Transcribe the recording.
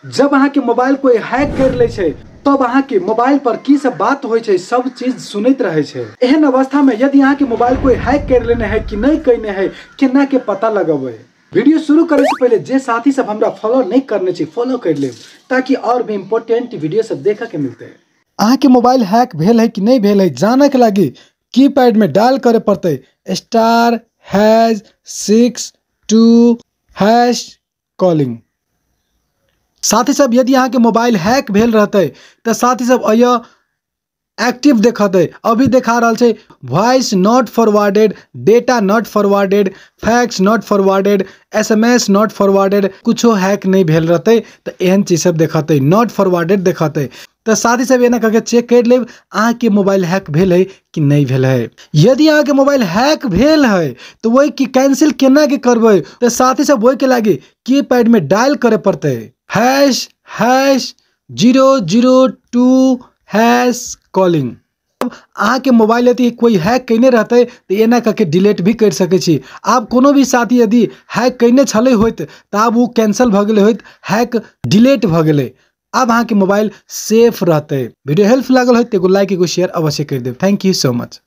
जब अहाँ के मोबाइल कोई हैक कर ले छै तब अहाँ के मोबाइल पर की सब बात होय छै सब चीज सुनैत रहे छै। एहन अवस्था में यदि अहाँ के मोबाइल कोई हैक कर लेने है कि नहीं कयने है केना के पता लगबै। वीडियो शुरू करे से पहले जे साथी सब हमरा फॉलो नहीं करने छै फॉलो कर लेब ताकि और भी इम्पोर्टेंट वीडियो सब देखे के मिलते। अहाँ के मोबाइल हैक भेल है कि नहीं भेल है जाने के लागी कीपैड में डायल करे पड़ते *#62# कॉलिंग। साथी सब यदि अहाँ के मोबाइल हैक भेल रहते तो साथी सब अय एक्टिव देखते अभी देखा रहल छै voice not forwarded, data not forwarded, fax not forwarded, SMS not forwarded, कुछो हैक नहीं भेल रहते तो एहन चीज सब देखते not forwarded देखते। तो साथी सब एना करके चेक कर लेब अहाँ के मोबाइल हैक भेल है कि नहीं भेल है। यदि अहाँ के मोबाइल हैक भेल है तो वही की कैंसिल केना के करबै तो साथी सब वही के लागी कीपैड में डायल करे पड़ते ##002# कॉलिंग। अहाँ के मोबाइल यदि कोई हैक कयने रहते तो एना करके डिलीट भी कर सकै छी। आब कोनो भी साथी यदि हैक कयने छलै होइत तऽ आब ओ कैंसिल भऽ गेलै होइत, हैक डिलीट भऽ गेलै, आब अहाँ के मोबाइल सेफ रहते। वीडियो हेल्प लागल होइत एगो लाइक एगो शेयर अवश्य कर देब। Thank you so much.